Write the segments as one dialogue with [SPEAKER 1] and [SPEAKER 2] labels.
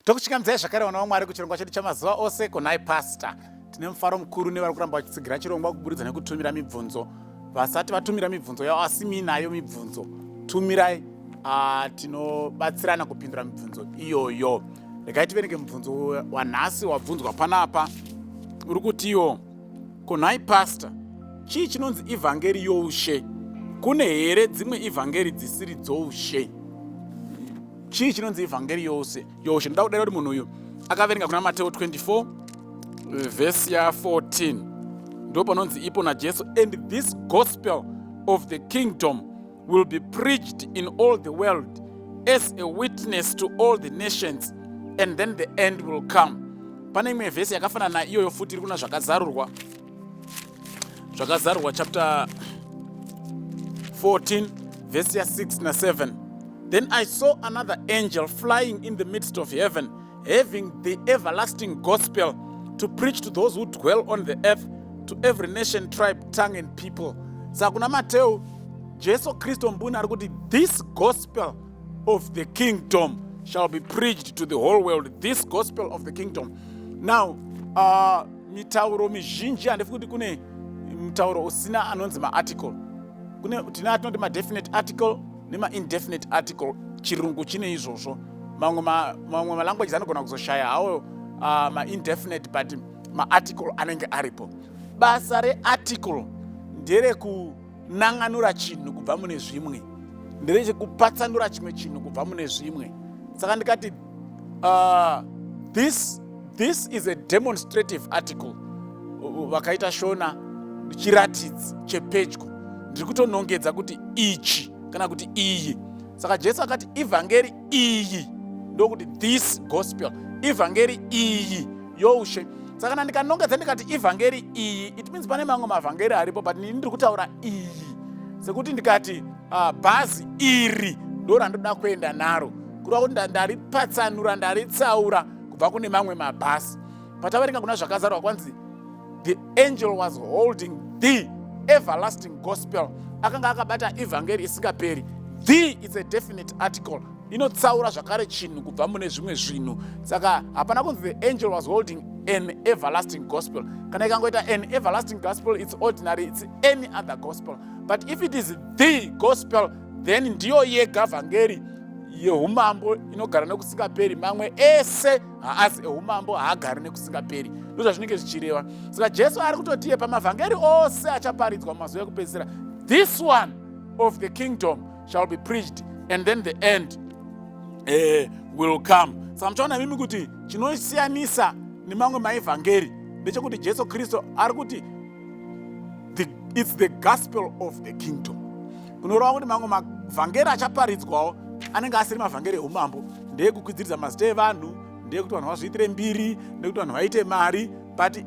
[SPEAKER 1] Tokuchingamidzai zvakare vana vaMwari kuchirongwa chedu chamazuva ose kunai Pastor. Tine mufaro mukuru nevari kuramba vachitsigira chirongwa kuburidza nekutumira mibvunzo. Vasati vatumira mibvunzo yavo asi miinayo mibvunzo, tumirai tinobatsirana kupindura mibvunzo iyoyo. Regai tiverenge mubvunzo wanhasi wabvunzwa panapa. Uri kutiwo kunai Pastor, chii chinonzi ivhangeri youshe? Kune here dzimwe ivhangeri dzisiri dzoushe? Chii chinonzi ivhangeri yose youshe? Ndoda kudaira kuti munhu uyu akaverenga kuna Mateo 24 vhesi ya14, ndo panonzi ipo naJesu, "And this gospel of the kingdom will be preached in all the world as a witness to all the nations, and then the end will come." Pane imwe vhesi yakafanana naiyoyo futi iri kuna Zvakazarurwa, Zvakazarurwa chapter 14 vhesi ya6 na7. "Then I saw another angel flying in the midst of heaven, having the everlasting gospel to preach to those who dwell on the earth, to every nation, tribe, tongue and people." Saka kuna Mateo, Jesu Kristu mbuni ari kuti, "This gospel of the kingdom shall be preached to the whole world." This gospel of the kingdom. Now, mitauro mizhinji, handifi kuti kune mutauro usina anonzi maarticle. Kune tine atinoti madefinite article nemaindefinite article. Chirungu chine izvozvo. Mamwe malanguages anogona kuzoshaya hawo maindefinite, but maarticle anenge aripo. Basa rearticle nderekunanganura chinhu kubva mune zvimwe, nderechekupatsanura chimwe chinhu kubva mune zvimwe. Saka ndikati this is a demonstrative article, vakaita Shona chiratidzi chepedyo, ndiri kutonongedza kuti ichi kana kuti iyi. Saka Jesu akati ivhangeri iyi, ndokuti this gospel, ivhangeri iyi youshe. Saka kana ndikanongedza ndikati ivhangeri iyi, it means pane mamwe mavhangeri aripo, but ini ndiri kutaura iyi. Sekuti ndikati bhazi iri ndo randoda kuenda naro, kureva kuti ndaripatsanura, ndaritsaura kubva kune mamwe mabhasi. Pataverenga kuna Zvakazarwa, kwanzi the angel was holding the everlasting gospel, akanga akabata ivhangeri isingaperi. The, it's a definite article, inotsaura zvakare chinhu kubva mune zvimwe zvinhu. Saka hapana kunzi the angel was holding an everlasting gospel. Kana ikangoita an everlasting gospel, it's ordinary, it's any other gospel. But if it is the gospel, then ndiyo yega vhangeri yeumambo inogara nekusingaperi. Mamwe ese haazi eumambo, haagari nekusingaperi. Ndozvazvinenge zvichireva. Saka Jesu ari kutotiye pamavhangeri ose achaparidzwa mumazuva ekupedzisira, this one of the kingdom shall be preached and then the end will come. Saka muchaona mimi kuti chinosiyanisa nemamwe maevhangeri ndechekuti Jesu Kristu ari kuti it's the gospel of the kingdom, kunoreva kuti mamwe mavhangeri achaparidzwawo anenge asiri mavhangeri eumambo, ndeyekukwidziridza mazita evanhu, ndeyekuti vanhu vazviitire mbiri, ndeyekuti vanhu vaite mari. But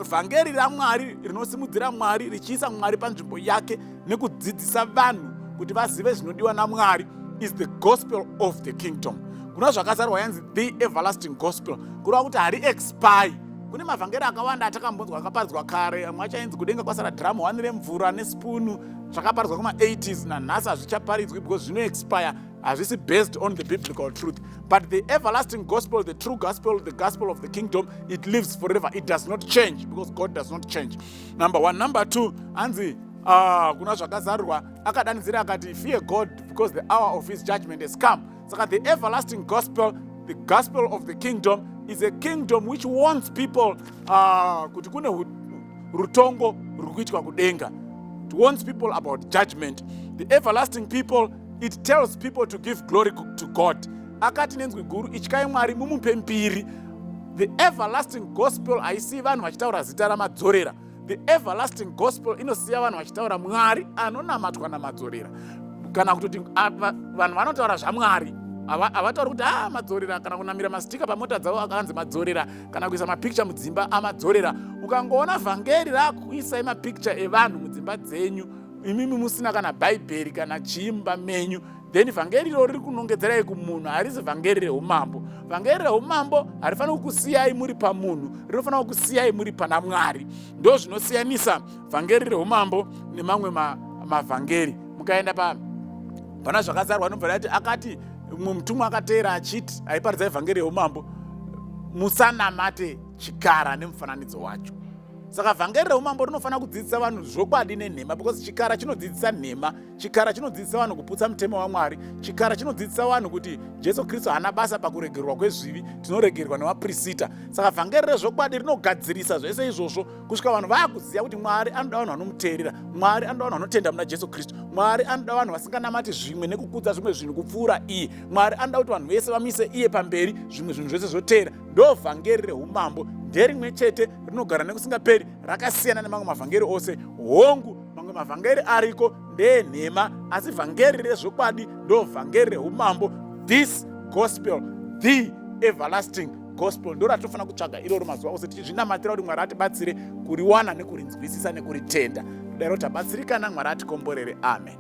[SPEAKER 1] vhangeri raMwari rinosimudzira Mwari, richiisa Mwari panzvimbo yake nekudzidzisa vanhu kuti vazive zvinodiwa naMwari, is the gospel of the kingdom. Kuna Zvakazarwa yanzi the everlasting gospel, kureva kuti hari expire. Kune mavhangeri akawanda atakambonzwa akaparidzwa kare, amwe achainzi kudenga kwasara dhiramu 1 remvura nesipunu, zvakaparidzwa kuma-80s, nanhasi hazvichaparidzwi because zvinoexpire, hazvisi based on the biblical truth. But the everlasting gospel, the true gospel, the gospel of the kingdom, it lives forever. It does not change because God does not change, number one. Number two, hanzi kuna Zvakazarurwa akadanidzira akati, "Fear God, because the hour of his judgment has come." Saka the everlasting gospel, the gospel of the kingdom, is a kingdom which wants people kuti kune rutongo ruri kuitwa kudenga. It warns people about judgment. The everlasting people, it tells people to give glory to God. Akati nenzwi guru, "Ityai Mwari, mumupe mbiri." The everlasting gospel haisiyi vanhu vachitaura zita raMadzorera. The everlasting gospel inosiya vanhu vachitaura Mwari anonamatwa naMadzorera, kana kutoti vanhu vanotaura zvaMwari. Havatauri kuti a Madzorera, kana kunamira mastika pamota dzavo akanzi Madzorera, kana kuisa mapikicha mudzimba aMadzorera. Ukangoona vhangeri raakuisai mapikicha evanhu mudzimba dzenyu, imimi musina kana Bhaibheri kana chiimba menyu, then vhangeri iro riri kunongedzerai kumunhu, harisi vhangeri reumambo. Vhangeri reumambo harifaniri kukusiyai muri pamunhu, rinofanira kukusiyai muri pana Mwari. Ndo zvinosiyanisa vhangeri reumambo nemamwe mavhangeri. Mukaenda pana Zvakazarwa, anobva rati akati Mumwe mutumwa akateera achiti, aiparidza evhangeri yeumambo, musanamate chikara nemufananidzo wacho. Saka vhangeri reumambo rinofanira kudzidzisa vanhu zvokwadi nenhema, because chikara chinodzidzisa nhema, chikara chinodzidzisa vanhu kuputsa mutemo waMwari, chikara chinodzidzisa vanhu kuti Jesu Kristu haana basa pakuregerwa kwezvivi, tinoregerwa nevaprisita. Saka vhangeri rezvokwadi rinogadzirisa zvese izvozvo kusvika vanhu vaakuziva kuti Mwari anoda vanhu vanomuteerera, Mwari anoda vanhu vanotenda muna Jesu Kristu, Mwari anoda vanhu vasinganamati zvimwe nekukudza zvimwe zvinhu kupfuura iye. Mwari anoda kuti vanhu vese vamise iye pamberi, zvimwe zvinhu zvese zvoteera. Ndo vhangeri reumambo, nderimwe chete rinogara nekusingaperi, rakasiyana nemamwe mavhangeri ose. Hongu, mamwe mavhangeri ariko ndeenhema, asi vhangeri rezvokwadi ndo vhangeri reumambo. This gospel, the everlasting gospel, ndo ratinofanira kutsvaga iroro mazuva ose, tichizvinamatira kuti Mwari atibatsire kuriwana nekurinzwisisa nekuritenda. Kudaro tabatsirikana. Mwari atikomborere. Amen.